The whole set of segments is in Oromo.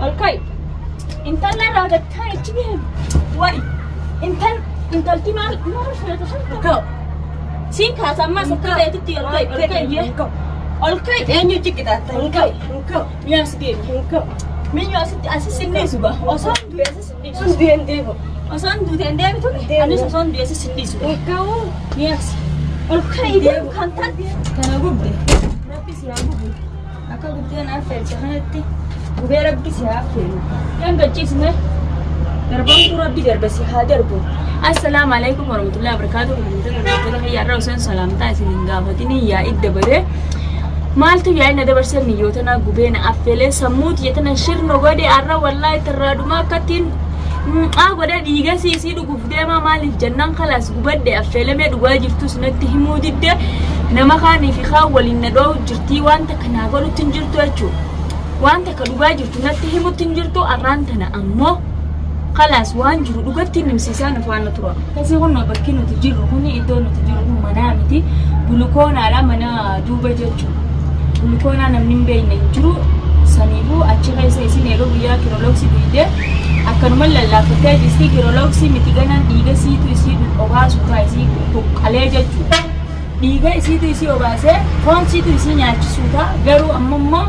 Ol ka'i. Intala irraa gad taa'e achi deemu. Wayi. Intal intalti maal maal feete Ol ka'u. Siin kaasa ammas akka ta'etti ol ka'i ol ka'i Hin ka'u. Ol ka'i. Eenyu ciqixaatta? Hin ka'u. Hin ka'u. Mi'a as deemi. Hin ka'u. Miyyoo asitti asis hin dhiisu ba. Osoo hin du'e asis hin dhiisu. Sun du'e hin deebi'u. Osoo hin duute hin deebitu. Deebi'u. Anis osoo hin du'e asis hin dhiisu. Hin ka'u. Mi'a as. Ol ka'i deemu kan tan. Kana gubde. Rabbi si haa gubu. Akka gubdee naaf feelcha kanatti gubee Rabbi si haa feelu. Yan gachiisne darbamtuu Rabbi darbe si haa darbu. Assalaamu alaikum warahmatullahi wabarakatuh. Hordoftoota hordoftoota kiyya irraa osoo hin salaamtaa isin hin gaafatini yaa'ii dabaree. Maaltu yaa'ii na dabarsee miyyoota na gubee na affeelee sammuu tiyya tana shirno godhe har'a wallaahi tarraadhumaa akkattiin mucaa godhee dhiiga siisii dhuguuf deemaa maaliif jennaan kalaas gubadhe affeelamee dhugaa jirtus natti himuu didde nama kaanii fi kaan waliin na dho'u jirtii waan takka naa godhutti hin jirtu jechuudha. Waan takka dhugaa jirtu natti himutti hin jirtu arraan tana ammoo kalaas waan jiru dhugatti hin himsiisaa nu faana tura. Akkasii kun bakki nuti jirru kun iddoo nuti jirru kun manaa miti bulukoonaadha mana duuba jechuudha. Bulukoonaa namni hin beekne hin jiru saniifuu achi keessa isin eega guyyaa kirolooksii dhuyde akkanuma lallaafattee jirti kirolooksii miti ganaan dhiiga siitu isii obaasu ta'a isii qalee jechuudha. Dhiiga isiitu isii obaasee foon siitu isii nyaachisuu ta'a garuu amma immoo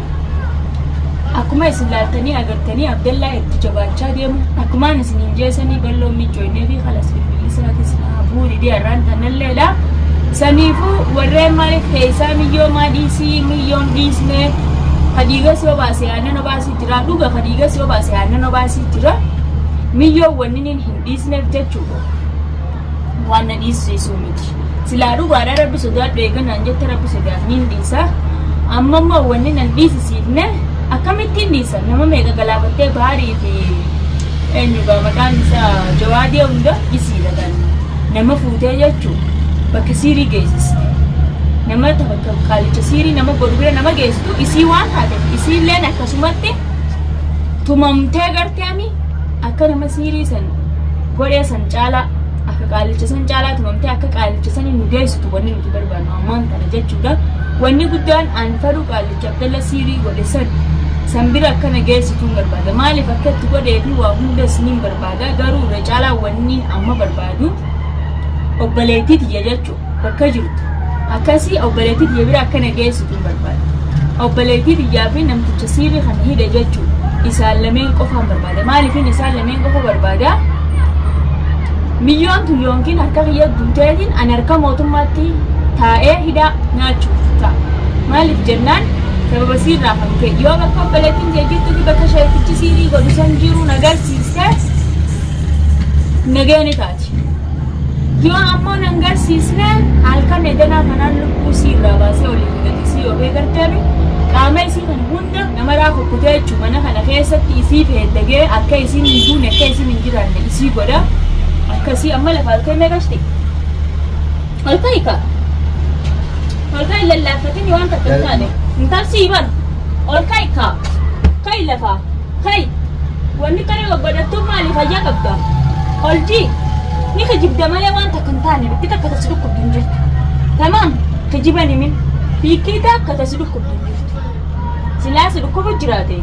akkuma isin laaltanii agartanii Abdallaa itti jabaachaa deemu akkumaan isin hin jeesanii balloon miccooynee fi kalas bilbilli isaatis naa buuri diyarraan tanalleedha. Saniifuu warreen maaliif keessaa miyyoo maa dhiisii miyyoon dhiisnee ka dhiiga si obaase aannan obaasii jira dhuga ka dhiiga si obaase aannan obaasii jira miyyoon wanni hin dhiisneef jechuudha waan na dhiisisu miti. Silaa dhugaadha Rabbi sodaadhu eeganaan jette Rabbi sodaadhu niin dhiisa. Amma immoo wanni nan dhiisisiifne akkamittiin dhiisa nama meeqa galaafattee baarii fi eenyugaa maqaan isaa jawaadee hunda isiidha kan nama fuutee jechuu bakka siirii geessiste. Nama bakka qaalicha siirii nama godhu bira nama geessitu isii waan taateef isiilleen akkasumatti tumamtee garteemi akka nama siirii san godhee san caalaa akka qaalicha san caalaa tumamtee akka qaalicha sanii nu geessitu wanni nuti barbaannu ammaan kana jechuudha. Wanni guddaan an fadhu qaalicha Abdalla siirii godhe san san bira akkana geessituun barbaada. Maaliif akka itti godhee fi waa hundas niin barbaada garuu irra caalaa wanni amma barbaadu obboleettii tiyya jechuudha bakka jirtu. Akkasii obboleettii tiyya bira akkana geessituun barbaada. Obboleettii tiyyaa fi namticha siirii kana hidhe jechuudha. Isaan lameen qofaan barbaada. Maaliifin isaan lameen qofa barbaada? Miyyoon tun yookiin harka kiyya duuteetiin an harka mootummaatti taa'ee hidhaa nyaachuuf ta'a. Maaliif jennaan sababa siirraa kan ka'e yoo bakka obboleettiin kee jirtuu fi bakka sheekichi siirii godhu san jiru nagarsiiste nagaya ni taati. Yoo ammoo nan garsiisne halkan edanaa kanaan lubbuu siirraa baasee olii fi gadi isii oofee garteemi qaama isii kana hunda namaraa kukkutee jechuun mana kana keessatti isii feeddagee akka isiin hin duune akka isiin hin jiraanne isii godha. Akkasii amma lafa halkan meeqasti? Ol ka'i kaa. Ol ka'i lallaafatin waan takka hin taane. Hin tarsii bar. Ol ka'i kaa. Ka'i lafaa. Ka'i. Wanni kana gaggodhattuun maali fayyaa qabda? Ol jii. Ni kijibda malee waan takka hin taane bikki takka tasi dhukkubdu hin jirtu. Tamaam kijiban himin. Bikkii takka tasi dhukkubdu hin jirtu. Silaa si dhukkubu jiraate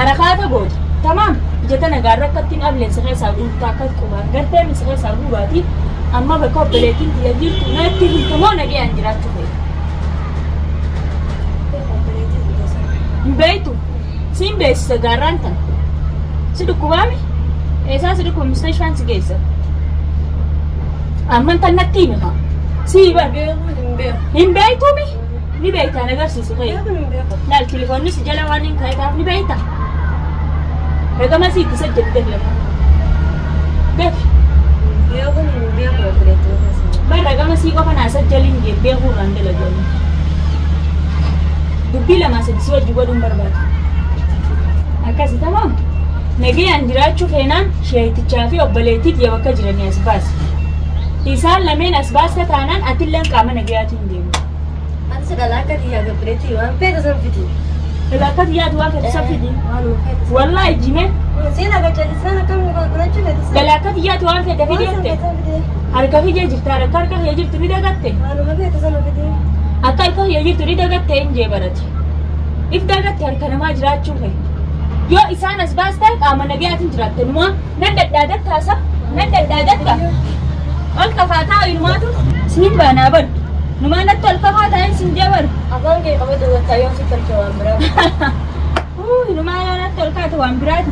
harakaata goota. Tamaam ija tana gaarra akka ittiin ableen si keessaa guurtaa akka qubaan gartee si keessaa guuraati. Amma bakka obboleettiin tiyya jirtu natti himtamoo nagayaan jiraachuu feeta. Hin beektu. Siin beeksisa gaarraan tana. Si dhukkubaami? Eessaa si dhukkuba mustashfaan si geessa. Amman tan natti himi haa. Sii bar. Hin beektuumi? Ni beektaa na agarsiisi ka'e. Laal tilifoonni si jala waan hin ka'e taaf ni beekta. Raqama si itti sajjali dafi amma. Dafi. Bar raqama sii qofa naa sajjaliin jee beekuu irraan dalagu. Dubbii lamaa sadi si wajji godhuun barbaadu. Akkasi tamaam. Nagayaan jiraachuu feenaan sheektichaa fi obboleettii tiyya bakka jiranii as baasi. Isaan lameen as baasta taanaan atilleen qaama nagayaatiin deemu. Ati dhala akka tiyyaa gabbireetti waan feete san fidi. Dhala akka tiyyaati waan feete san fidi. Waanuma feete san. Wallaahi jime. Seen akka callisaan akkam godhachuu feete san. Dhala akka tiyyaati waan feete fidi Waan san jette. feete san fidi. Harka kiyya jirta harka harka kiyya jirtu ni dagatte. Waanuma feete san fidi. Akka harka kiyya jirtu ni dagatte hin jee barate. If dagatte harka namaa jiraachuu kee. Yoo isaan as baastan qaama nagayaatiin jiraatte numaa nan dhadhaadatta sa nan dhadhaadatta. Ol kafaa taa'u inumaatu sinin baanaa bar. Numaa natti ol kafaa taa'in sin jabar. Afaan kee qabatu gattaa yoo si tolche waan biraa. Inumaa yoo natti ol kaate waan biraati.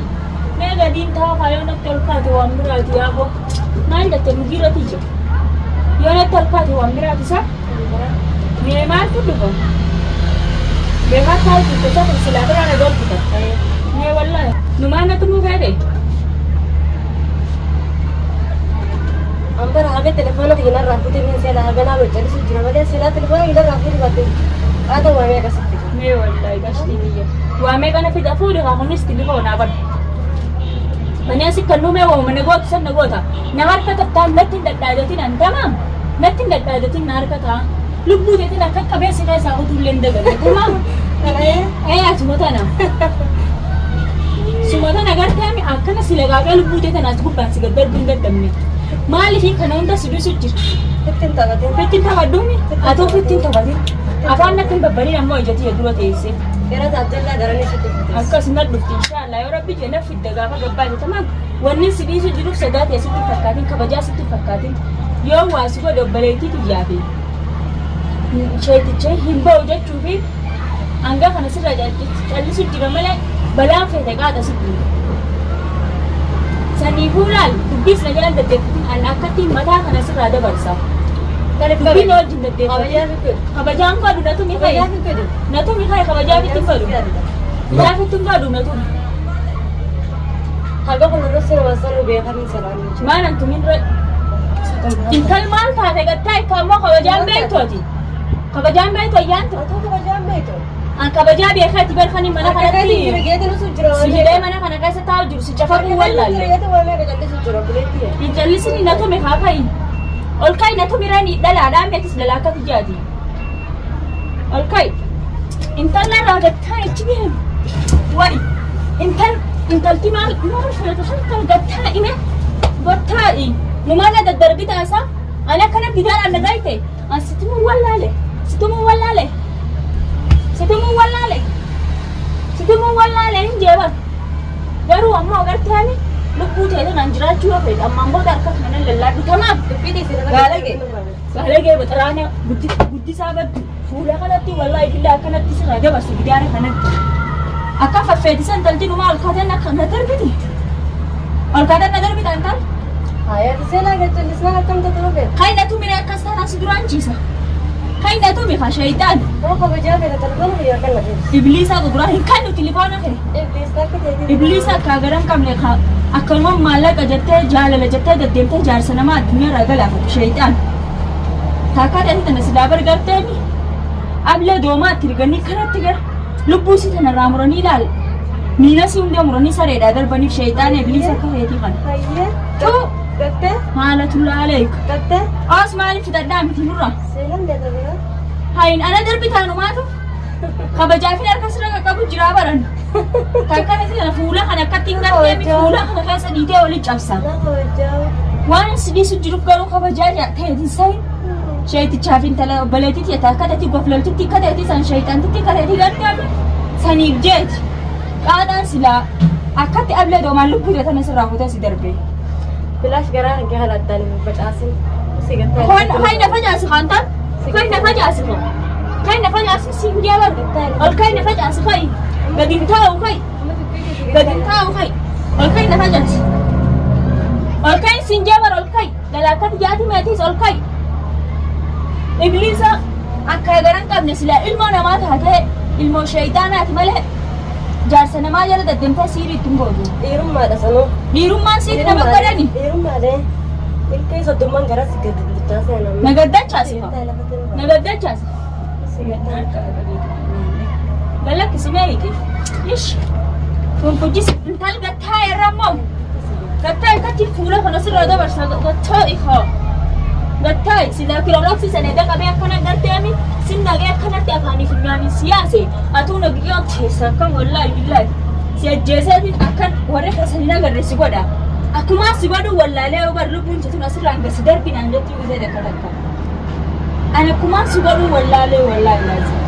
Mee gadiin taa'aa yoo natti ol kaate waan biraati yaaboo. Maal jette mugiirra tiyya. Yoo natti ol kaate waan biraati sa. Mee maaltu dhufa? Beekaa taa'u jirtu isa kun silaa biraa na dhoofita. Mee wallaahi numaa natti muu feete? Ambara haga telefoona kiyya narraa fuutee min seelaa haga naa callisu jira malee seelaa telefoona kiyya narraa fuutee baatte qaata waa meeqa sitti. Mee wallaahi gashtii biyya. Waa meeqa na fida fuudhi haa kunis telefoonaa bar. Mani asi kan nuumee waamuma na gootu san na goota. Na harka tattaan natti hin dhadhaadatin an tamaam. Natti hin dhadhaadatin na harka taa. Lubbuu teetiin akka qabeessi keessaa kutuu illee hin daganne. Tamaam. Ee atuma tana. Suma tana gartee akkana si lagaaqee lubbuu tee tana as gubbaan si gad darbuu hin dadhabne. Maaliif kana hunda si dhiisu jira? Ittiin taphatin. Fittiin taphadhuuni? Atoo fittiin taphatin. Afaan natti hin babbaniin ammoo ija tiyya dura teessee. Yeroo Abdallaa daranii sitti fite. Akkas na dhufti inshaallah yoo rabbi jee na fidda gaafa gabbaate tamaam. Wanni si dhiisu jiruuf sodaa ta'e sitti hin fakkaatin kabajaa sitti hin fakkaatin. Yoo waa si godhe obboleettii tiyyaa fi sheeticha hin ba'u jechuu fi hanga kana sirra callisu jira malee balaan feete qaata sitti. Saniifuu laal dubbiis na jalaan deddeebitin an akkatti mataa kana sirraa dabarsa. Dubbiin na wajjin deddeebitin. Kabajaan godhu natu mi fa'i. Natu mi fa'i kabajaa fitti hin godhu. Kabajaa fitti hin godhu natu. Haga kun irra sirba sanuu beekanii salaan jechuudha. Maal antumin irra intal maal taate gattaa ikka ammoo kabajaan beektu ati. Kabajaan beektu ayyaantu. Otoo kabajaan beektu. An kabajaa beekaati barkanii mana Harka keetiin kanatti jira geetiin osoo jira si hidhee mana kana keessa taa'u jiru si cafaquu wallaalle. Geetiin waan meeqa callisu jira buleetti. Hin callisini na tume haa ka'i. Ol ka'i na tumi rani dhalaadhaa meetis dhalaa akka tiyyaati. Ol ka'i. Intala irraa gattaa ichi beemu. Wayi intal intalti maal maal feetu san gattaa ime gottaa'i. Nu maal daddarbi taasa? Ani akkana gidaaraan na gaayite. An situmuu wallaale. Situmuu wallaale. Situmuu wallaale. Situmuu wallaale hin jeeban. Garuu ammoo agartee ani lubbuu teetiin an jiraachuu yoo feete ammaan booda harka kana nan lallaadhu tamaam. Gaalagee. Gaalagee baxaraana guddisaa baddu fuula kanatti wallaahi billaa akkanatti sirraa dabarsa gidaara kanatti. Akka faffeetisan talti numaa ol kaatan akka na darbiti. Ol kaatan na darbita intal. Hayaati seenaa gad callisnaan akkam ta'u feeta? Kan na tumire akkas taanaan si duraan ciisa. Kan na tumi ka shaytaan. Nama kabajaa feeta telefoona kiyya kan na deebisa. Ibliisa duraa hin kannu tilifoona kee. Ibliis akka teetii. Ibliisa akka garan qabne ka akkanuma maallaqa jettee jaalala jettee deddeemtee jaarsa namaa addunyaa irraa galaafatu shaytaan. Takka ta'e tana silaa bargarteemi ablee doomaa itti riganii kanatti gara lubbuu isii tana irraa muranii ilaal. Miila isii hunda muranii sareedhaa darbaniif shaytaan ibliisa akka feetii kana. Hayyee. Tuu Gattee. haala tullaaleek. Gattee. Oos maaliif fixadhaa miti nurra? Seenaan deeta biraa. Hayin ana darbitaa numaatu kabajaafin harka sirra qaqqabu jiraa baran. Takka ta'e fuula kana akkatti hin garteemi fuula kana keessa dhiitee oli cabsa. Nama kabajaa. Waan si dhiisu jiruuf garuu kabajaa ta'e hin sahin. Sheetichaaf intala obboleettitti akka ta'e goflaltitti akka ta'e san shayxantitti akka ta'e gargaarme saniif jeeti. Qaadhaan silaa akkatti ablee doomaan lubbuu tana sirraa fuutee si darbe. Bilaash garaa kan kee kana addaan hin facaasin. Si gattaa. Kan na facaasi kan ta'an kan na facaasi kan kan na facaasi siin jeeban ol kan na facaasi kai gadi hin taa'u kai gadi hin taa'u kai ol kan na facaasi ol kan siin jeeban ol kai galaakkati jaati meetiis ol kai ibliisa akka garan qabne silaa ilmoo namaa taatee ilmoo shayitaanaati malee jaarsa namaa jala deddeemtee siirii ittiin gootu. Dhiirummaadha sanuu. Dhiirummaan siirii nama godhani. Dhiirummaadha. Ilkee soddomman gara si gadi bulchaa seenaa. Nagaddachaasi. Nagaddachaasi. Galakkisi mee hiiki. Ish. Funfujjis intal gattaa irra immoo. Gattaa akkatti fuula kana sirraa dabarsa gattaa ifa. Gattaa silaa kilooraksii sana edda qabee akkana garteemi sin nagee akkanatti afaanii funyaanii siyaase atuu nagiyyoon keessa akkam wallaahi billaahi. Si ajjeeseetiin akkan warri keessa hin agarre si godha. Akkumaa si godhu wallaalee yoo bar lubbuun jetun asirraan gasi darbinaan jettuu gisee takka takka. Ani akkumaan si godhu wallaalee wallaahi laazim.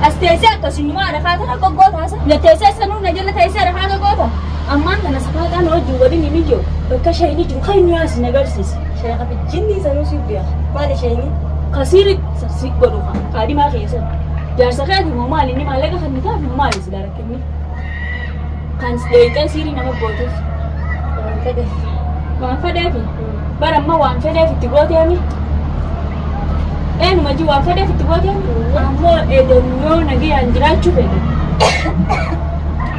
As teessee akkasumaa rafaa tana goggoota. Na teessee sanuu na jala teessee rafaa goggoota. Ammaan tana safaaxaan wajjin waliin hin jiru. Bakka shayini jiru kan inni as na agarsiisa. Sheekha fi jinni sanuu si beeka. Maali shayini? Kasiiri si godhu kaadhimaa keessatti. Jaarsa keeti moo maali inni maallaqa kan taaf moo maali si rakkinni? Kan dheeyxee siirii nama gootuuf. Waan fedheef. Waan fedheefi. Bara amma waan fedheef itti gooteemi. Eenyuma ji waan fedheef itti gooteemi. Ammoo eedannoo nagayaan jiraachuu fedhe.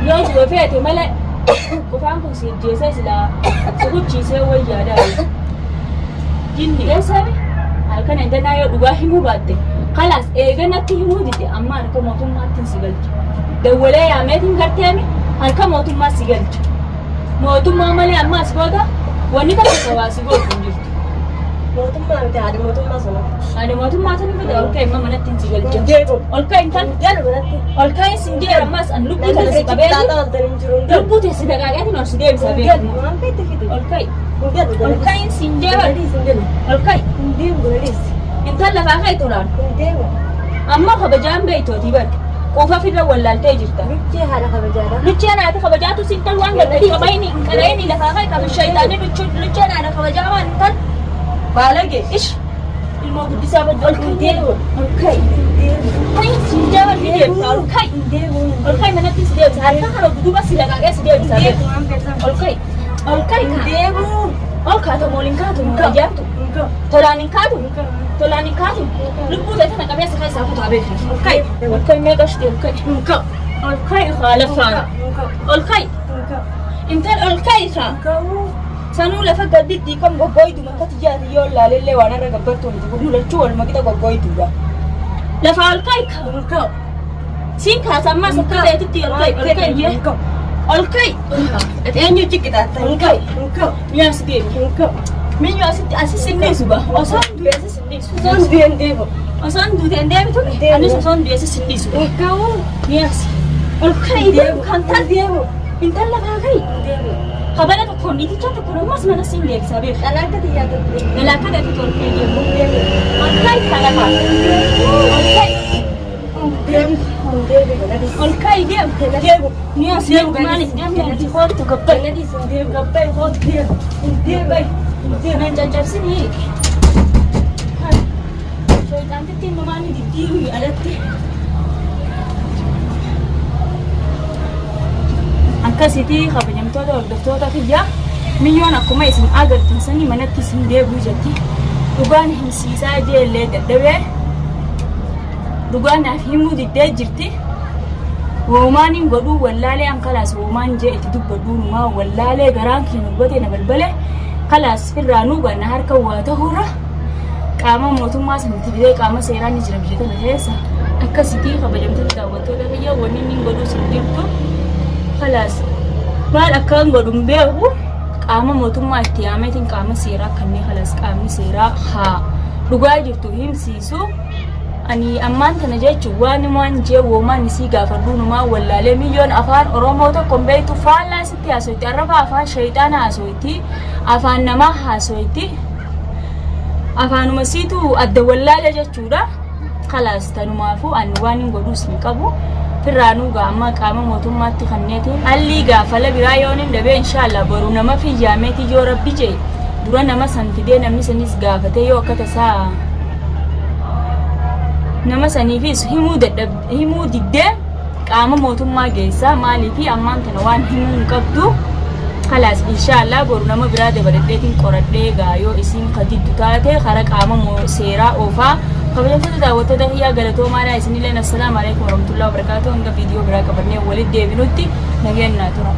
Yoo du'a feete malee qofaan kun si ajjeesee silaa si hucciisee wayyaadha. Jinni eessame halkan eeganaa yoo dhugaa himuu baatte kalaas eeganatti himuu dide amma harka mootummaatti si galcha. Dawwalee yaameetiin garteemi harka mootummaa si galcha. Mootummaa malee amma as booda wanni tokko sabaa si gootu hin jirtu. Mootummaa miti haadha mootummaa sana. Ani mootummaa sana fide ol ka'e amma manatti si galcha. Deemu. Ol ka'e intal Galu manatti. ol ka'e sin jedhe ammas an lubbuu tana si qabee Xaaxaa oltan hin jiru. Hin galu. lubbuu teessi dagaagaatiin ol si deebisa Hin galu. beeku. Waan feete fide. Ol ka'e Hin galu. ol ka'e sin jedhe Ganadiis hin galu. ol ka'e Hin deemu ganadiis. intal lafaa ka'e tolaan Hin deemu. amma kabajaan beeytootii bar quufa firra wallaaltee jirta. Luchee haadha kabajaadha. Lucheen haati kabajaatu sin tal waan gadda qabayni hin qarayni lafaa ka'e qabu shayitaanii lucheen haadha kabajaa waan tal baalage ish ilmoo guddisaa badda ol ka'e ol ka'e ka'e sin jaba ni deebisa ol ka'e Hin deemu. ol ka'e manatti si deebisa harka kana duuba si laqaqee si deebisa Hin deemu waan feete. ol ka'e ol ka'e Hin kaa deemu. ol kaata mooliin kaatu kajaatu Hin galu. tolaan hin kaatu Hin galu. tolaan hin kaatu lubbuu ta'e tana qabeessa keessaa kutaa beeku ol ka'e ol ka'e meeqa shitee ol ka'e Hin galu. ol ka'e haala Hin galu. ol ka'e Hin galu. intal ol ka'e kaa Hin galu. Sanuu lafa gadditti kam goggooytu makka tiyyaati yoo laalellee waan irra gabbartuu miti kun lachuu walumaa qixa goggooytuudha. Lafa ol ka'i ka. Hin galu. Siin kaasa ammas akka ta'etti ol ka'i ol ka'i jee. Ol ka'i. Ati eenyu jiqixaatta? Hin galu. Hin galu. Miyaa si deemi. Hin galu. Minyoo asitti asi sinniisu ba. Osoo hin du'e asi sinniisu. Osoon du'e hin deemu. Osoo hin duute hin deebitu. Deemu. Anis osoo hin du'e asi sinniisu. Hin galu. Miyaa si. Ol ka'i deemu kan Hin tal. deemu. Intal lafaa ka'i. Hin deemu. Kabala tokkoon niitichaa tokkoon ammas mana siin deebisaa beeku. Dhalaa akka xiyyaatu. Galaa kana itti ol ka'i deemu. Hin deemu. Ol ka'i kalafaa. Ol ka'i. Hin deemu. Hin deemu. Ganadiis. Ol ka'i deemu. Deemu. Ni as deemu maaliif deemu ati hooltu gabbai. Ganadiis hin deemu. Gabbai hooltu deemu. Hin deemu. Gabbai. Hin deemu. Nan caccabsini. Shayitaantittiin mamaani diddiiruu alatti. Akkasitti kabajamtoota hordoftoota kiyya miyyoon akkuma isin agartan sanii manatti isin deebi'u jetti. Dhugaan himsiisaa jeellee dadhabee dhugaan naaf himuu diddee jirti. Woomaan hin godhuu wallaalee an kalaas woomaan jee itti dubbadhuu numaa wallaalee garaan keenya gubate na balbale kalaas firraa nuu ganna harka waa ta'uurra qaama mootummaa sanitti fidee qaama seeraa ni jira biyya tana keessa. Akkasitti kabajamtoota daawwattoota kiyya wanni inni godhuu sin jirtu kalaas maal akkaan godhu hin beeku qaama mootummaa itti yaameetiin qaama seeraa kanneen kalaas qaamni seeraa haa dhugaa jirtu himsiisu. Ani ammaan tana jechuun waan waan jee woomaan isii gaafadhuu numaa wallaalee miyyoon afaan Oromoo tokko hin beektu faallaa sitti haasoitti arraba afaan shayxaana haasoitti afaan namaa haasoitti afaanuma siitu adda wallaale jechuudha. Kalaas tanumaafuu ani waan hin godhuus hin qabu. Firraanuu gaa amma qaama mootummaatti kanneetiin hallii gaafala biraa yoon hin dhabee inshaallah boru nama fiyyaameeti yoo rabbi jee dura nama san fidee namni sanis gaafatee yoo akka tasaa nama saniifis himuu diddee qaama mootummaa geessaa maaliifi ammaan tana waan himuu hin qabdu kalaas inshaallah boru nama biraa dabaladheetiin qoradhee gaa yoo isiin kadiddu taate kara qaama seeraa oofaa. Kabajamtoota daawwattoota kiyyaa galatoomaadha isinilleen assalaamu alaikum warahmatullahi wabarakatuh hanga viidiyoo biraa qabannee walitti deebinutti nageen naa tura.